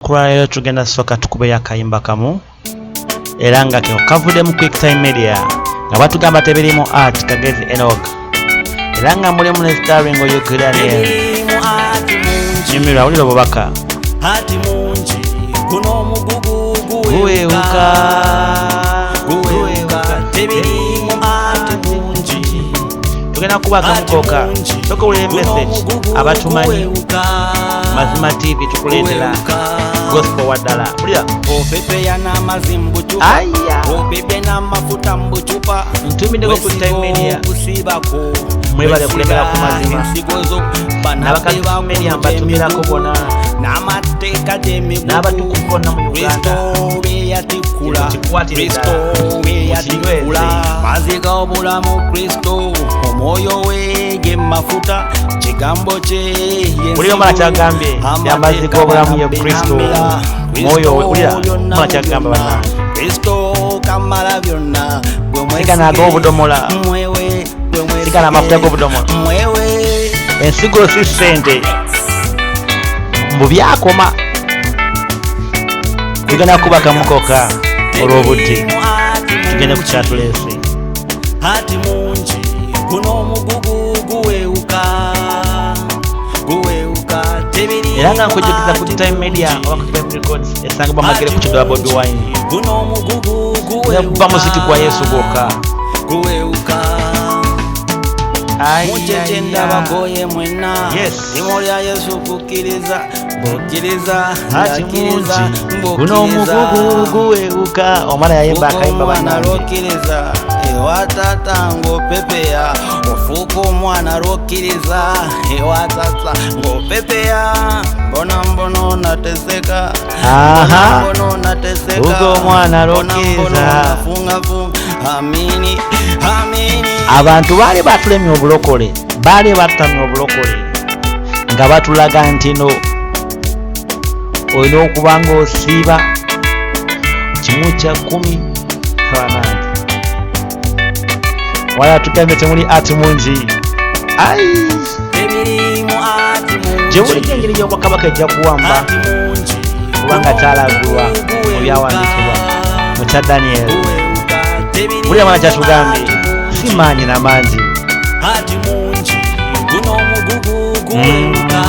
Olunaku lwaleero tugenda sooka tukubeyo akayimba kamu era nga kino kavudde mu Quick Time Media nga batugamba tebirimu art Kagezi Enoch era nga mulimu ne starring Oyuku Daniel. Nyumirwa, wulira obubaka. Ati mungi guno omugugu guwewuka, guwewuka, tebirimu ati mungi. Tugenda kuba akamukoka soka owulira message abatumanyi Mazima TV tukuleetera gospel waddala, wulira. Opepeya n'amazzi mu bucupa. Aya. Obebe n'amafuta mu bucupa. Ntumiddeko ku Time Media. Okusibako. Mwebale kulemera ku mazima. Ensigo zo N'abakati Media mbatumirako bonna. N'amateeka gy'emigugu. N'abatukuvu bonna mu Uganda. Kristo beyatikkula. Kikwatire Kristo ddala. beyatikkula. Mukinyweze. Mazzi g'obulamu Kristo, omwoyo we ge mafuta, kigambo kye ye Wulira omwana kyagambye, nsigo. y'amazzi g'obulamu ye Kristo. Omwoyo we, wulira omwana kyagamba bannange. Kristo kamala byonna. Gwe mwesige, Sigana ag'obudomola. mwewe, gwe mwesige, Sigana amafuta g'obudomola. mwewe. Ensigo si ssente mbu byakoma. Tugenda kuba kamukoka olw'obudde, tugende ku kyatuleese. Ati mungi guno omugugu guwewuka, guwewuka, tebiri. Era nga nkujjukiza ku Time Media oba ku Time Records esangibwa Magere ku kidowa Bobi Wine. Guno omugugu Kuba muziki gwa Yesu gwokka. Guwewuka. Ai, mujje ai, kyendabagoye mwenna. Yes. Limo lya Yesu kukkiriza, mbukkiriza. Ati Ndakkiriza, mungi guno mbukkiriza. omugugu guwewuka. Omwana yayimba akayimba omwana bannange. lwokkiriza ewa tata ng'opepeya, ofuuka omwana lwokkiriza ewa tata ng'opepeya. Mbona mbono nateseka. Aha. Mbona mbono nateseka. Ugo omwana Mbona lwokkiriza. mbono nafungafunga. Amini, amini. Abantu baali batulemya obulokole, baali batutamya obulokole nga batulaga nti no olina okuba nga osiiba 1/10. Abanange, wala tugambye temuli ati mungi. Ai, Tebirimu ati mungi. gye buliko engeri y'obwakabaka ejja kuwamba Ati mungi. kubanga kyalagulwa mu byawandiikibwa mu kya Daniyeli. Buli mwana kyatugambye si maanyi n'amangi. Ati mungi guno omugugu guwewuka,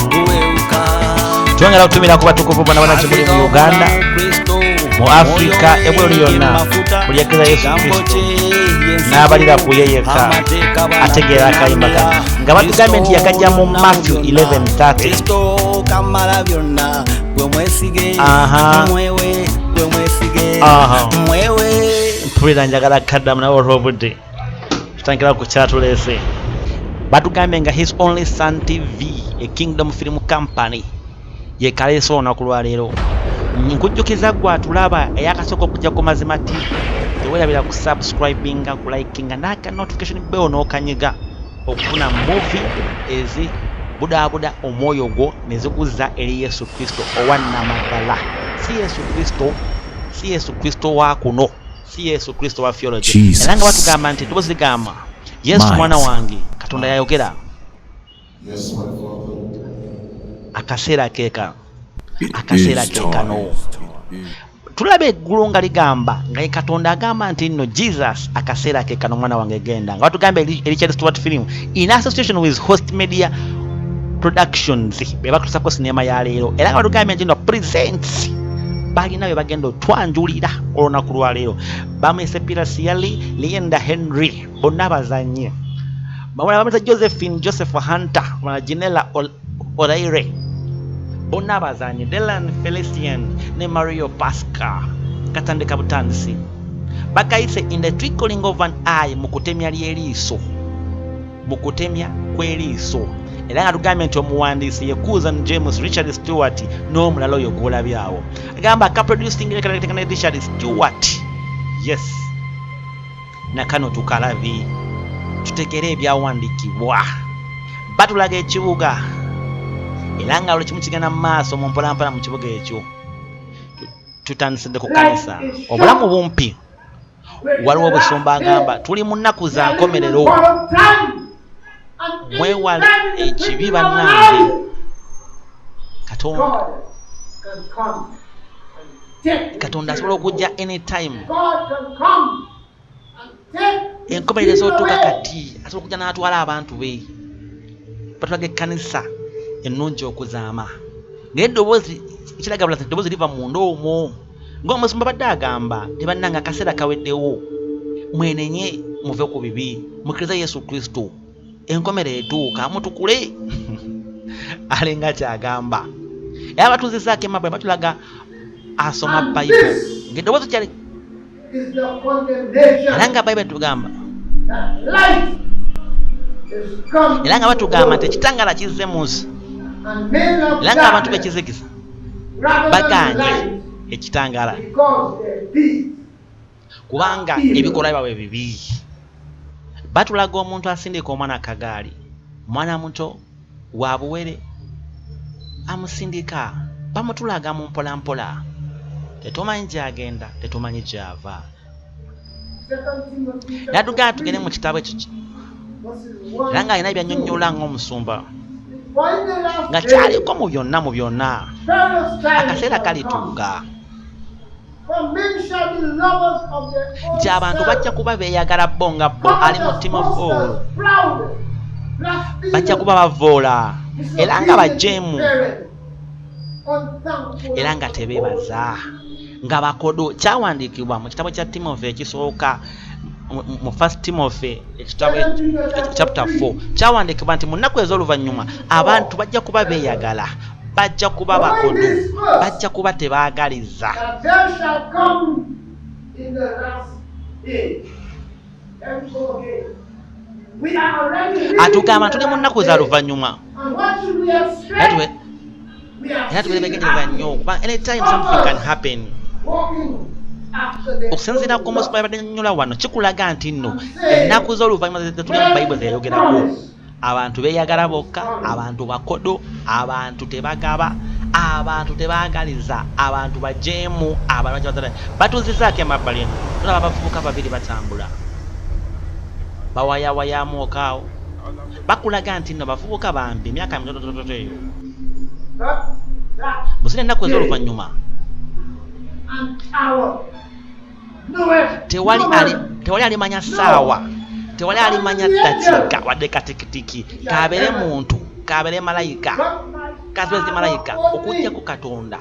guwewuka. Twongera kutumira ku batukuvu bonna bonna kimuli mu Uganda, mu Afrika, ebweru yonna, buli yakkiriza Yesu Kristo n'abalira ku ye yekka ategeera akayimba kano nga batugambye nti yakajja mu Matthew 11:30. Kristo kamala byonna, gwe mwesige. Aha. Mwewe, gwe mwesige. Aha. Mwewe. Mpulira njagala kaddamu nawe olw'obudde tutandikira ku kyatuleese. Batugambye nga His Only Son TV, a Kingdom Film Company, yekaleese olunaku lwaleero. Nkujjukiza gwe atulaba eyakasooka okujja ku Mazima TV, tewerabira ku subscribinga, ku likinga n'aka notification bell n'okanyiga okufuna movie ezi budaabuda omwoyo gwo ne ziguzza eri Yesu Kristo owannamaddala. Si Yesu Kristo, si Yesu Kristo wa kuno, si Yesu Kristo wa theology. Jesus. Era nga batugamba nti eddoboozi ligamba Yesu Miles. mwana wange, Katonda yayogera. Yes, my Father. Akaseera keeka It akaseera is ke kano. time. Tulaba eggulu nga ligamba nga ye Katonda agamba nti nno Jesus akaseera ke kano, mwana wange genda. Nga batugamba Richard Stewart Film in association with Host Media Productions be batuusako sinema ya leero. Era nga batugambye nti nno presents balina bye bagenda otwanjulira olunaku lwaleero. Bamwise Peter Siali, Lienda Henry, bonna bazanye. Bamala bamwise Josephine Joseph Hunter, bamala Ginella Olaire, bonna abazanyi, Delan Felician ne Mario Pasca. Katandika butandisi, bakayise In the Twinkling of an Eye, mu kutemya ly'eriiso, mu kutemya kw'eriiso. Era nga tugambye nti omuwandiisi ye Cousin James Richard Stewart n'omulala oyo gw'olabyawo agamba akaproducing ne Richard Stewart. Yes, nakano tukalabi tutegere ebyawandiikibwa. Batulaga ekibuga era nga buli kimu kigenda mu maaso mu mpolampola mu kibuga ekyo. Tutandise ku kanisa, obulamu bumpi. Waliwo obusumba agamba tuli mu nnaku za nkomerero, mwewale ekibi bannange. Katonda Katonda asobola okujja anytime. Enkomerero esobola otuuka kati, asobola okujja n'atwala abantu be. Batulaga ekkanisa ennungi okuzaama, naye eddoboozi kiraga bulazi eddoboozi liva munda omwo, ng'omusumba badde agamba nti bannange akaseera kaweddewo, mwenenye muve ku bibi, mukkirize Yesu Kristo, enkomerero etuuka, mutukule. Alinga kyagamba. Era batuzizaako emabwe batulaga asoma Bayibuli ng'eddoboozi kyali era nga Bayibuli tugamba era nga batugamba nti ekitangala kizze mu nsi, era nga abantu bekizikiza bagaanye ekitangala kubanga ebikolwa byabwe bibi. Batulaga omuntu asindika omwana akagaali, mwana muto wa buwere, amusindika, bamutulaga mu mpola mpola, tetumanyi gy'agenda, tetumanyi gy'ava. Natugamba tugende mu kitabo ekyo, era ng'alina byannyonnyola ng'omusumba nga kyaliko mu byonna mu byonna. Akaseera kalituuka nti abantu bajja kuba beeyagala bo nga bo, ali mu Timothy, bajja kuba bavoola era nga bajeemu era nga tebeebaza, nga bakodo. Kyawandiikibwa mu kitabo kya Timothy ekisooka, mu First Timothy ekitabo chapter 4, kyawandiikibwa nti mu nnaku ez'oluvannyuma abantu bajja kuba beeyagala, bajja kuba bakodo, bajja kuba tebaagaliza. That there shall come in the last days. There we go again. We are already living Atugamba in the tuli mu last nnaku za days. luvannyuma. And what should we Era expect? We are era tubeere seeing begendereza nnyo athletes kubanga anytime something can happen. walking after their Okusinziira own ku musumba lust. yabadde nnyonnyola wano, kikulaga nti nno ennaku z'oluvannyuma zetuli mu Bayibuli zeyayogerako, abantu beeyagala bokka, abantu bakodo, abantu tebagaba, abantu tebaagaliza, abantu bajeemu, abantu bakibazala. Batuzizaako emabbali eno, tulaba abavubuka babiri batambula bawayawayamu okaawo, bakulaga nti nno bavubuka bambi emyaka mitotototo eyo. But that Muzina ennaku day ez'oluvannyuma and hour knoweth tewali no ali man. tewali alimanya ssaawa, tewali alimanya ddakiika wadde katikitiki, kabeere muntu, kabeere malayika, But my kazibe zi malayika, Father okujjako only. Katonda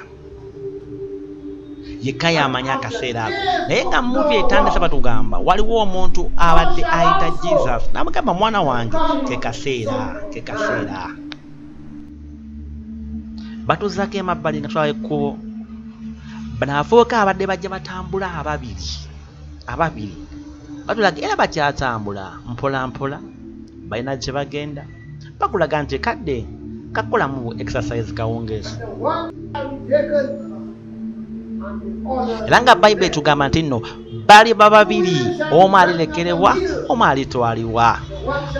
yekka yamanya akaseera ako. Naye nga movie etandise, batugamba waliwo omuntu abadde ayita Jesus n'amugamba, mwana wange, ke kaseera, ke kaseera. Batuzaako emabbali nga tulaba ekkubo, bano abavubuka abadde bajja batambula ababiri ababiri, batulaga era bakyatambula mpola mpola, balina gye bagenda, bakulaga nti kadde kakolamu exercise kawungeezi. The one shall be taken and the other Era nga Bayibuli etugamba nti nno baliba babiri, omu alirekerebwa, omu alitwalibwa.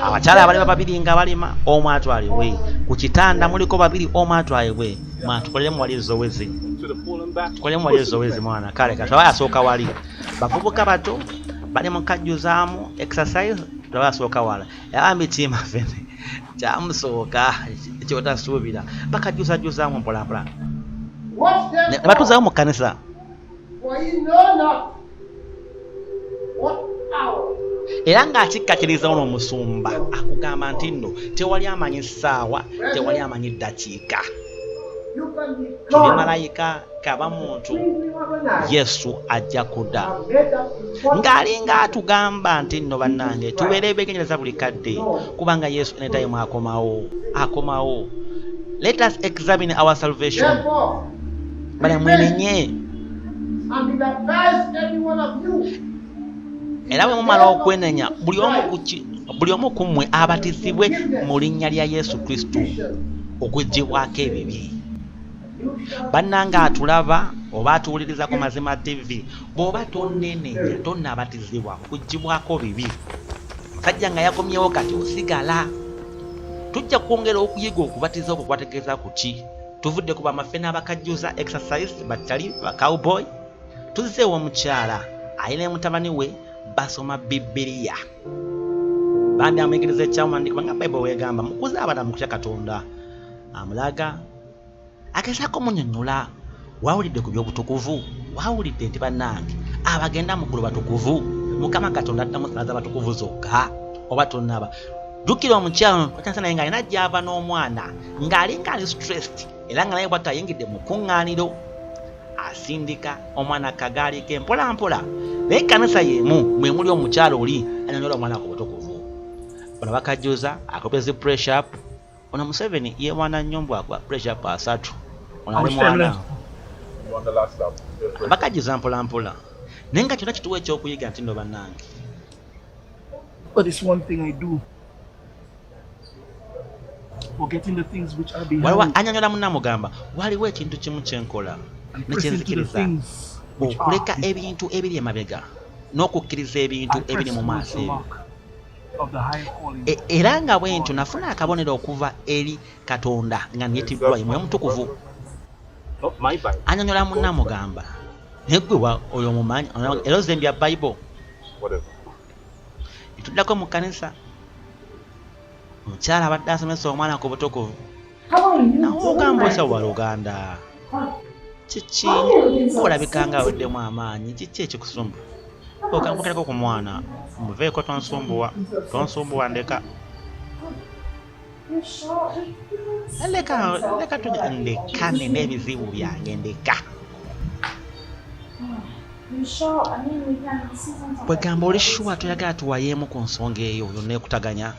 Abakyala abaliba babiri nga balima, omu atwalibwe. Ku kitanda muliko babiri, omu atwalibwe. Mwana, tukolere wali ezowezi, tukolere wali ezowezi mwana. Kale katwaba asooka wali, bavubuka bato bali mu kajjuzaamu exercise, twaba asooka wala era mitima fene kyamusooka kyotasuubira, bakajjuzajjuzaamu mpolampola. Watch Ne batuuzaawo therefore, mu kkanisa. for ye know not what hour Era ng'akikkatiriza ono omusumba akugamba nti nno tewali amanyi ssaawa, tewali amanyi ddakiika, you can be tuli gone. malayika kaba muntu, Twinkling of an eye. Yesu ajja kudda. Have made that important Ng'alinga atugamba nti nno bannange tubeere beegendereza buli kadde, kubanga Yesu anytime akomawo, akomawo. Let us examine our salvation. Therefore, Bale mwenenye and be baptized every one of you. Era bwe mumala okwenenya, buli omu ku mmwe abatizibwe mu linnya lya Yesu Kristo okuggyibwako ebibi. Bannange atulaba oba atuwuliriza ku Mazima TV, bw'oba tonnenenya, tonnabatizibwa okuggyibwako bibi, musajja nga yakomyewo kati osigala. Tujja kwongera okuyiga okubatiza okwo kwategeeza ku ki. Tuvudde ku bamaffe n'abakajjuza exercise batali ba cowboy, tuzzeewo omukyala alina mutabani we basoma Bibiliya, bambi amuyigiriza ekyawandiikibwa nga Bayibuli weegamba, mukuze abaana mu kutya Katonda. Amulaga Agezaako munyonyola, wawulidde ku by'obutukuvu, wawulidde nti bannange abagenda mu ggulu batukuvu, Mukama Katonda addamu sala z'abatukuvu zokka, oba tonnaba. Jjukira omukyala ono twatandise naye ng'alina gy'ava n'omwana, ng'alinga ali stressed, era nga naye bwatyo ayingidde mu kkuŋŋaaniro, asindika omwana ku kagaali ke mpola mpola, naye ekkanisa y'emu mwe muli omukyala oli anyonyola omwana ku butukuvu. Bano bakajjuza akubye zi press up. Ono Museveni yewaana nnyo mbu akuba pressure up asatu. Ono ali mwana. Bakajiza mpola mpola. Naye nga kyonna kituwa ekyokuyiga nti no bannange. But it's one thing I do. Forgetting the things which are behind. Waliwo anyonyola munne amugamba waliwo ekintu kimu kye nkola ne kye nzikiriza okuleka ebintu ebiri emabega n'okukkiriza ebintu ebiri mu maaso ebyo. E, era nga bwentyo nafuna akabonero okuva eri Katonda nga nnyitiddwa ye Mwoyo Mutukuvu. Anyonyola munne amugamba, naye ggwe oyo omumanyi era ozembya Bible. Netuddako mu kkanisa, omukyala abadde asomesa omwana ku butukuvu. Nawe ogamba otya waluganda? Kiki olabika nga aweddemu amaanyi? Kiki ekikusumba? Okambukereko ku mwana, muveeko tonsumbuwa, tonsumbuwa ndeka. Leka leka ndeka nina ebizibu byange ndeka. Kwegamba oli shuwa toyagala tuwayeemu ku nsonga eyo yonna ekutaganya?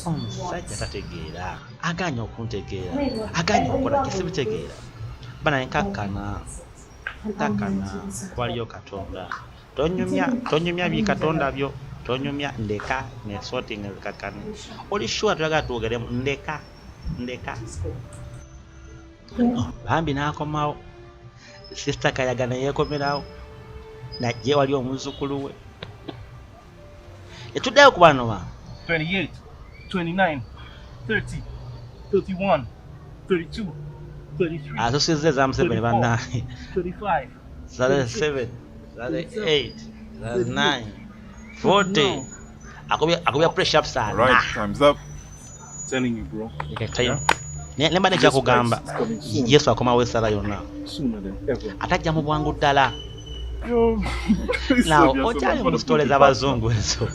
Omusajja tategeera, agaanye okuntegeera, agaanye okukola ki sibitegeera. Banaye nkakkana, nkakkana, waliyo Katonda. Tonyumya, tonyumya bi Katonda byo, tonyumya, ndeka nesortinge nkakkane. Oli sure toyagala twogeremu, ndeka, ndeka. Bambi n'akomawo, Sister Kayaga ne yeekomerawo, najja ewali omuzzukulu we. Etuddeyo ku bano ba 28, 29, 30, 31, 32, 33, asusizza eza Museveni bannange. 35, 37, 38, 39, 40. Akubye akubye press ups ana. Right, time's up. Telling you, bro. Okay, ne mbadde kyakugamba Yesu akomawo essala yonna ate ajja mu bwangu ddala. Nawo okyali mu sitole z'abazungu ezo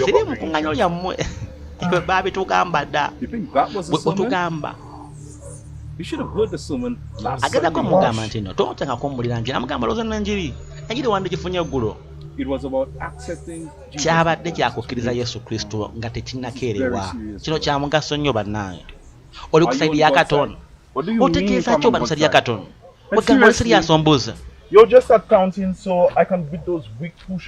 siri mu kuŋŋanyo lyammwe babitugamba dda otugamba agezako mugamba nti no totyanga kumbulira njiri amugamba lowooza nenjiri enjiri wandigifunye eggulo. Kyabadde kyakukkiriza Yesu Kristo nga tekinnakeerewa. Kino kya mugaso nnyo bannange. Oli ku sayidi ya Katonda? Otegeeza ki oba ku sayidi ya Katonda? Wegamba oli siriyaasi ombuuza?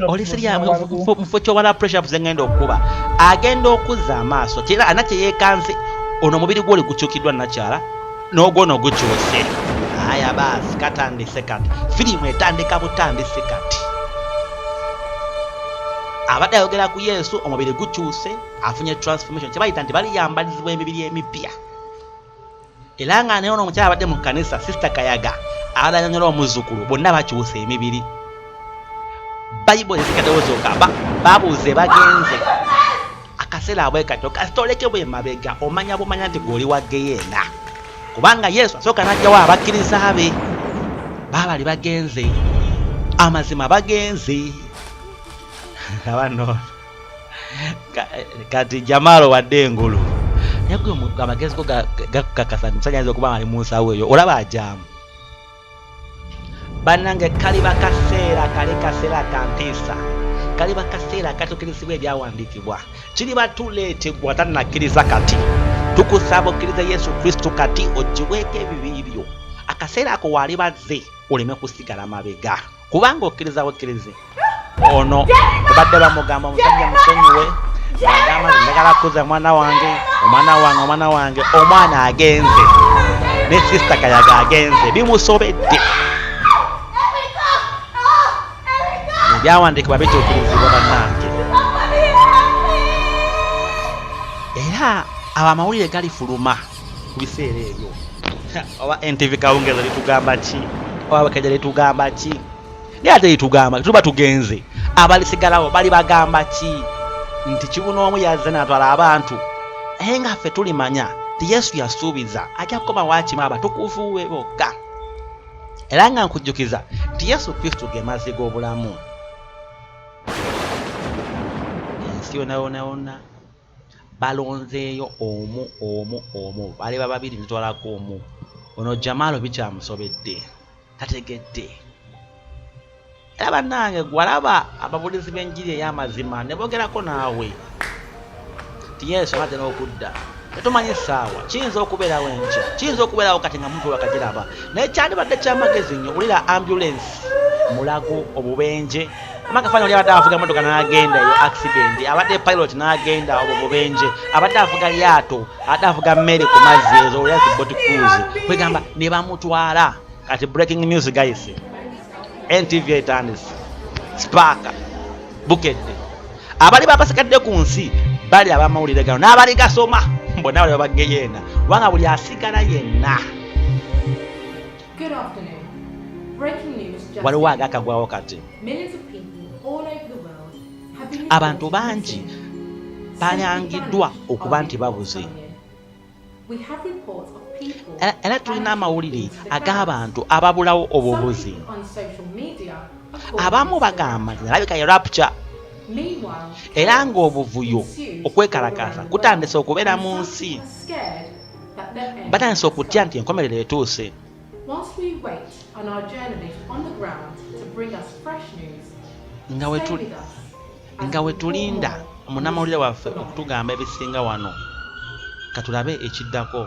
Oli siriya mufo kyobala pressure ups engenda okukuba. Agenda okuzza amaaso kira ana kye yeekanze ono omubiri gwe oli gukyukiddwa nakyala n'ogwono gukyuse. Aya baasi katandise kati. Firimu etandika butandisi kati. Abadde ayogera ku Yesu omubiri gukyuse afunye transformation kyebayita nti baliyambalizibwa emibiri emipya. Era nga naye ono omukyala abadde mu kkanisa Sister Kayaga abadde omuzzukulu bonna bakyuse emibiri. Bayibuli ezikaddewo zokka babuuze bagenze akaseera abwe katyo kasita olekebwa emabega omanya bumanya nti gw'oli wa geyeena kubanga Yesu asooka n'ajjawo abakkiriza be baabali bagenze amazima bagenze abano kati Jamalo wadde engulu naye gwe amagezi go gakukakasa nti omusajja ayinza okuba nga ali mu nsawo eyo olaba ajaamu Bannange kaliba kaseera kali kaseera ka ntiisa. Kaliba kaseera akatuukirizibwa ebyawandiikibwa. Kiriba tuleetegwa tannakkiriza kati. Tukusaba okkirize Yesu Kristo kati oggyibweko ebibi byo. Akaseera ako waaliba azze oleme kusigala mabega. Kubanga okkiriza bukkirizi. Ono babadde bamugamba omusajja musonyiwe ng'agamba nti njagala kukuza mwana wange, omwana wange, omwana wange, omwana agenze ne sisita Kayaga agenze, bimusobedde. Ebyawandiikibwa bituukirizibwa bannange. Era awo amawulire galifuluma ku biseera ebyo. Oba NTV Kawungeezi litugamba ki? Oba Bukedde litugamba ki? Naye ate litugamba tuba tugenze, abalisigalawo bali bagamba ki? Nti kibuna omu yazze n'atwala abantu, naye nga ffe tulimanya. Ti Yesu yasuubiza ajja kukomawo akime abatukuvu be bokka. Era nga nkujjukiza nti Yesu Kristo ge mazzi g'obulamu. Ensi yona yona yona balonzeeyo omu omu omu, baliba babiri nitwalako omu. Ono Jamalo bikyamusobedde, tategedde. Era bannange gwalaba ababulizi b'enjiri ey'amazima ne boogerako naawe nti Yesu anaatera okudda. Tetumanyi ssaawa, kiyinza okubeerawo enkya, kiyinza okubeerawo kati nga muntu wakagiraba, naye kyandibadde kyamagezi nnyo. Wulira ambulensi, Mulago, obubenje, amakafaanyi oli abadde avuga emotoka n'agenda eyo accident, abadde pilot n'agenda obwo bubenje, abadde avuga lyato, abadde avuga mmere ku mazzi ezo olya zi boat cruise, kwegamba ne bamutwala. Kati breaking news guys, NTV etandise, Spark, Bukedde, abali babasigadde ku nsi bali abamawulire gano n'abali gasoma bonna bali babageyeena, kubanga buli asigala yenna. Waliwo agakagwawo kati. Abantu bangi balangiddwa okuba nti babuze. Era tulina amawulire ag'abantu ababulawo obubuzi. Abamu bagamba nti alabika ye rapture, era ng'obuvuyo okwekalakaasa kutandise okubeera mu nsi. Batandise okutya nti enkomerero etuuse. Nga wetulinda munnamawulire waffe okutugamba ebisinga wano, katulabe ekiddako.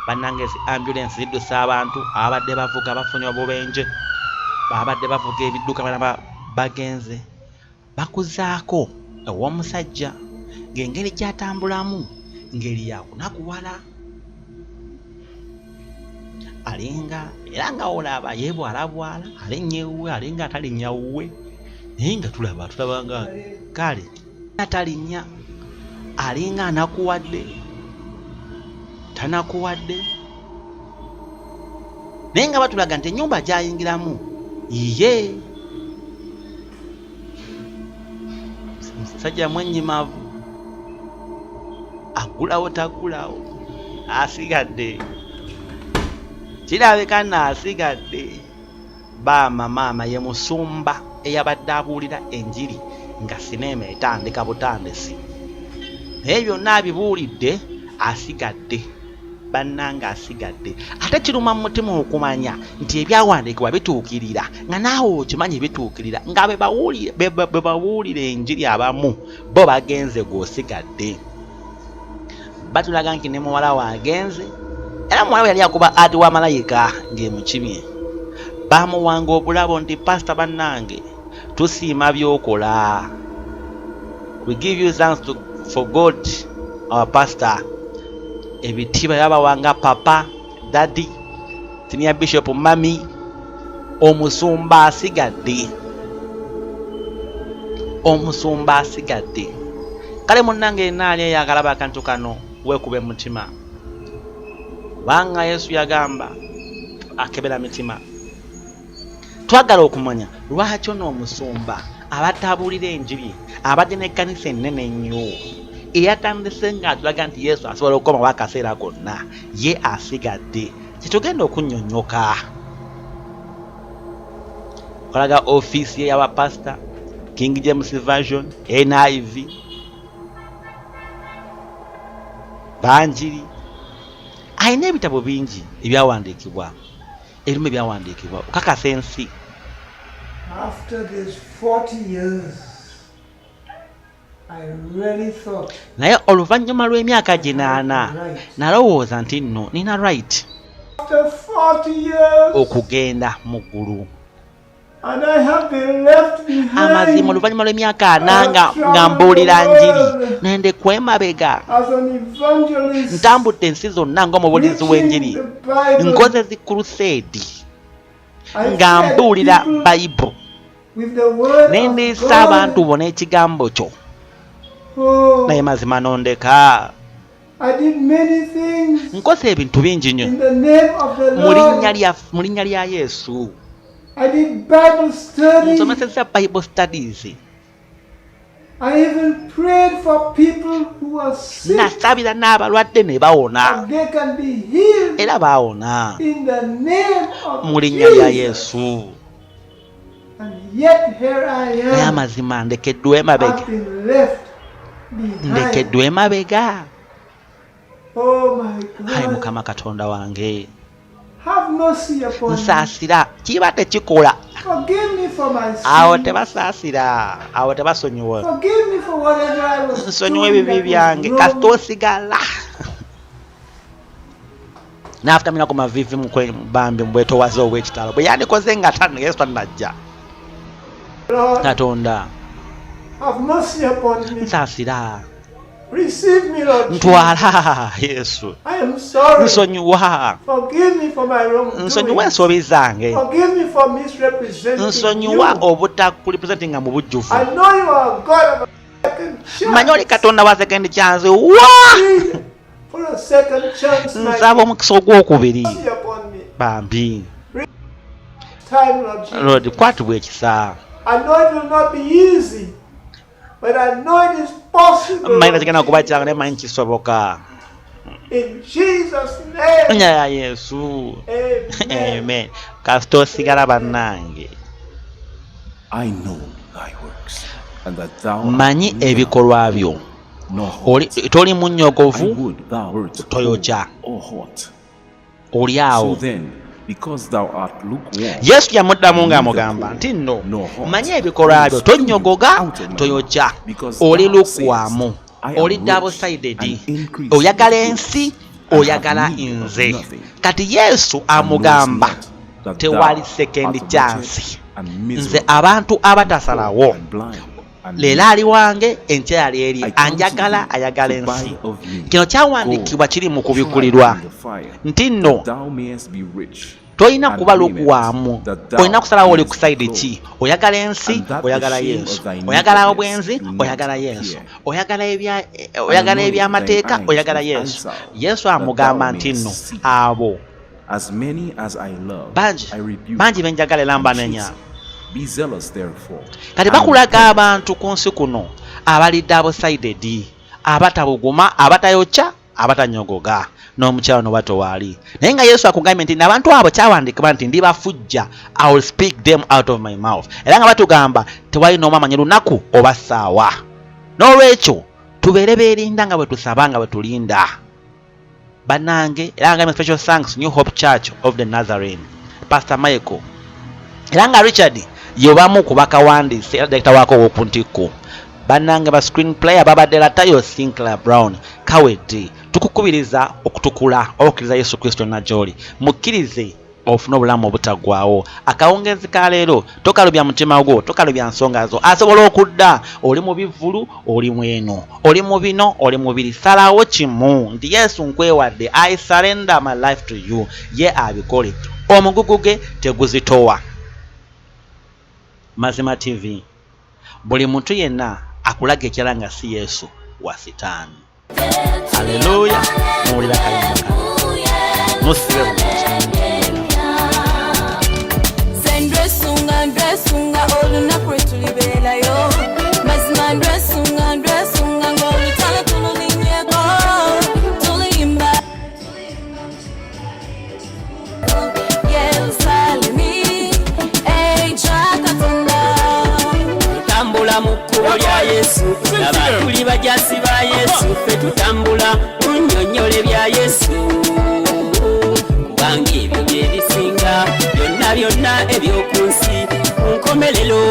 Bannange zi ambulensi ziddusa abantu ababadde bavuga bafunye obubenje, babadde bavuga ebidduka bana bagenze bakuzaako ew'omusajja ng'engeri gy'atambulamu ngeri ya kunakuwala, alinga era nga olaba yeebwalabwala alinnya ewuwe alinga atalinnya wuwe, naye nga tulaba tulaba nga kale atalinnya alinga anakuwadde tanakuwadde, naye nga batulaga nti ennyumba gy'ayingiramu yiye. Musajja mwenyimavu, aggulawo taggulawo, asigadde kirabika nno asigadde. Baama maama ye musumba eyabadde abuulira enjiri nga sineema etandika butandisi, naye byonna abibuulidde asigadde. Bannange asigadde. Ate kiruma mu mutima okumanya nti ebyawandiikibwa bituukirira nga naawe okimanyi bituukirira, nga be babuulira enjiri abamu bo bagenze gwe osigadde. Batulaga nti ne muwala we agenze, era muwala we yali akuba ati wa malayika ng'emukimye. Baamuwanga obulabo nti pasita bannange tusiima by'okola. We give you thanks for God our pastor. Ebitiibwa yabawanga papa, daddy, senior bishop, mummy. Omusumba asigadde, omusumba asigadde. Kale munnange yenna ali eyo akalaba akantu kano, weekube mutima, kubanga Yesu yagamba akebera mitima. Twagala okumanya lwaki ono omusumba abadde abuulira enjiri abadde n'ekkanisa ennene ennyo eyatandise ng'atulaga nti Yesu asobola okukomawo akaseera konna, ye asigadde. Kyetugenda okunnyonnyoka. Okalaga ofiisi ye y'abapasita, King James Version, NIV, Banjiri. Alina ebitabo bingi ebyawandiikibwa, erimu ebyawandiikibwa okakasa ensi. After these 40 years, I really thought Naye oluvannyuma lw'emyaka ginaana nalowooza nti nno nina right after 40 years, okugenda mu ggulu. and I have been left Amazima, behind oluvannyuma lw'emyaka ana nga, nga mbuulira njiri nendekwa emabega, as an evangelist, ntambudde ensi zonna ng'omubuulizi w'enjiri, preaching the Bible. nkoze zi crusade I nga fed mbuulira people Bible, with the word ne of ndiisa God. abantu bo n'ekigambo kyo, Oh, naye mazima nondeka. I did many things Nkoze ebintu bingi nnyo in the name of the mu linnya Lord. lya mu linnya lya Yesu. I did Bible study. Nsomesezza Bible studies. I even prayed for people who are sick Nasabira n'abalwadde ne bawona. and they can be healed Era baawona in the name of mu linnya lya Jesus. Yesu. And yet here I Naye am. amazima ndekeddwa emabega. I've been left behind. Ndekeddwa emabega. Oh my Ayi God. Mukama Katonda wange, Have mercy upon me. nsaasira. Kiba tekikola. Forgive me for my Awo sin. tebasaasira, awo tebasonyiwa. Forgive me for whatever I was Nsonyiwa doing ebibi that byange was kasita wrong. osigala. N'afukamira ku maviivi bambi mu bwetoowaze obw'ekitalo bwe yandikoze nga Yesu tannajja. Lord, Katonda, have mercy upon me. nsaasira. Receive me, Lord Jesus. Ntwala Yesu. I am sorry. Nsonyiwa. Forgive me for my Nsonyiwa wrongdoing. ensobi zange. Forgive me for misrepresenting Nsonyiwa you. obutakulipresentinga mu bujjuvu. I know you are a God of a second Mmanyi oli chance. Katonda wa second chance. Wa! Plead for a second chance, my Nsaba omukisa ogwokubiri. mercy upon me. Bambi. Time, Lord Jesus. Lord, kwatibwa ekisa. I know it will not be easy, but I know it is possible. Mmanyi Lord tekigenda kuba Jesus. kyangu naye mmanyi kisoboka. In Jesus' name, Linnya lya Yesu. amen. Amen. Kasita osigala bannange. I know thy works, and that thou art Mmanyi neither ebikolwa byo. nor Oli hot. toli I munnyogovu, would thou wert cold toyokya. or hot. Oli So awo. then, because thou art lukewarm, Yesu yamuddamu neither ng'amugamba cold nti nno nor hot, mmanyi I ebikolwa will byo, spew you tonnyogoga, out of my mouth, toyokya. because Oli thou sayest, lukwamu, I am oli rich double sided. and increase Oyagala with ensi, goods, and have oyagala need of nze. nothing, Kati Yesu and knowest amugamba not that tewali thou second art wretched chance. and Nze miserable, abantu and poor abatasalawo and blind and leero naked. ali wange enkya yali eri I counsel anjagala thee ayagala to buy ensi. of me Kino kyawandiikibwa gold kiri mu tried kubikulirwa in the fire, nti nno that thou mayest be rich, tolina and kuba raiment, lukwamu, that olina thou kusalawo oli ku mayest be sayidi ki. clothed, Oyagala ensi, and that the oyagala shame Yesu. of thy Oyagala nakedness obwenzi, do not oyagala Yesu. appear. Oyagala And oyagala anoint thine ebyamateeka, eyes oyagala with Yesu. eyesalve, Yesu that thou amugamba nti nno mayest see. abo As many as I love, bangi I rebuke bangi benjagala era and mbanenya. chasten. Be zealous therefore, Kati and bakulaga repent. abantu ku nsi kuno abali double sided, abatabuguma, abatayokya, abatanyogoga n'omukyalo no batowaali. Naye nga Yesu akugambye nti n'abantu abo kyawandiikibwa nti ndibafujja, I will speak them out of my mouth. Era nga batugamba tewali n'omu amanyi lunaku oba ssaawa. N'olwekyo tubeere beerinda nga bwe tusaba nga bwe tulinda. Bannange, era nga special thanks New Hope Church of the Nazarene, Pastor Michael. Era nga Richard yobamu ku bakawandiise era director waako ow'oku ntikko. Bannange ba screen player babadde Latayo Sinclair Brown Kawedde. Tukukubiriza okutukula okukkiriza Yesu Kristo na gy'oli. Mukkirize ofune obulamu obutaggwaawo. Akawungeezi ka leero tokalubya mutima gwo, tokalubya nsonga zo. Asobola okudda oli mu bivvulu, oli mu eno, oli mu bino, oli mu biri. Salawo kimu nti Yesu nkwewadde, I surrender my life to you. Ye abikole. Omugugu ge teguzitowa. Mazima TV, buli muntu yenna akulaga ekirala nga si Yesu wa Sitaani. Haleluya! Muwulira kayimba kano, musibe bulungi. Nze ndwesunga ndwesunga olunaku lwe tulibeerayo. Mazima ndwesunga ndwesunga ng'olutalo tululinnyeko. Tuliyimba Yerusaalemi ekya Katonda. Tutambula mu kkubo lya Yesu, laba tuli bajasi ba Yesu, ffe tutambula tunnyonnyola bya Yesu, kubanga ebyo bye bisinga byonna byonna eby'oku nsi. Ku nkomerero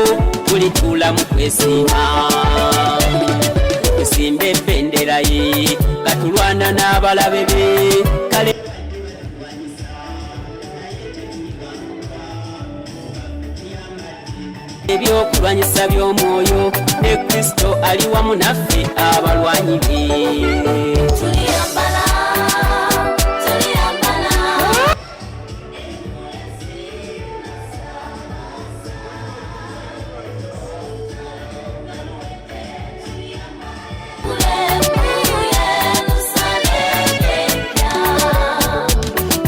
tulituula mu kwesiima, tusimba ebendera ye nga tulwana n'abalabe be kale. Ebyokulwanyisa by'omwoyo ne Kristo ali wamu naffe abalwanyi be. Tuliyambala, tuliyambala. Yerusalemu empya.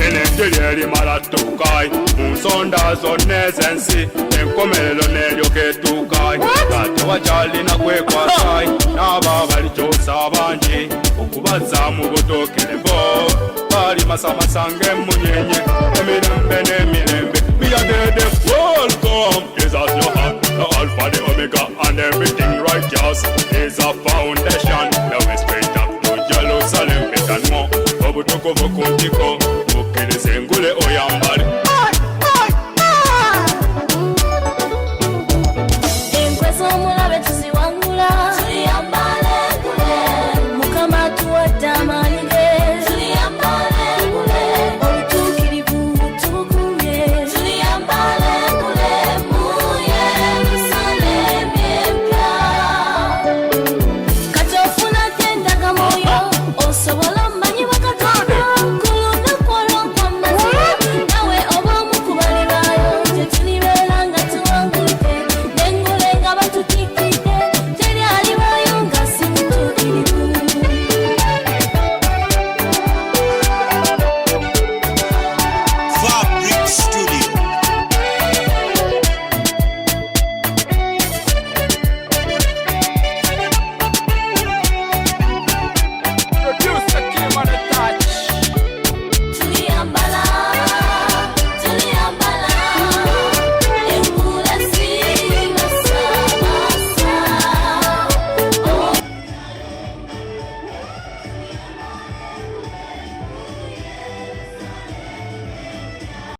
Eno enjiri erimala ttuuka mu nsi. Ensonda zonna ez'ensi, enkomerero n'eryoka etuuka nga tewakyalina kwekwasa, n'abo abalikyusa bangi okubazza mu butuukirivu balimasamasa ng'emmunyenye emirembe n'emirembe. Miyadede, welcome Jesus, your heart, the Alpha, the Omega, and everything righteous is a foundation. The way straight up to Jerusalem, it and more obutukuvu ku ntiko.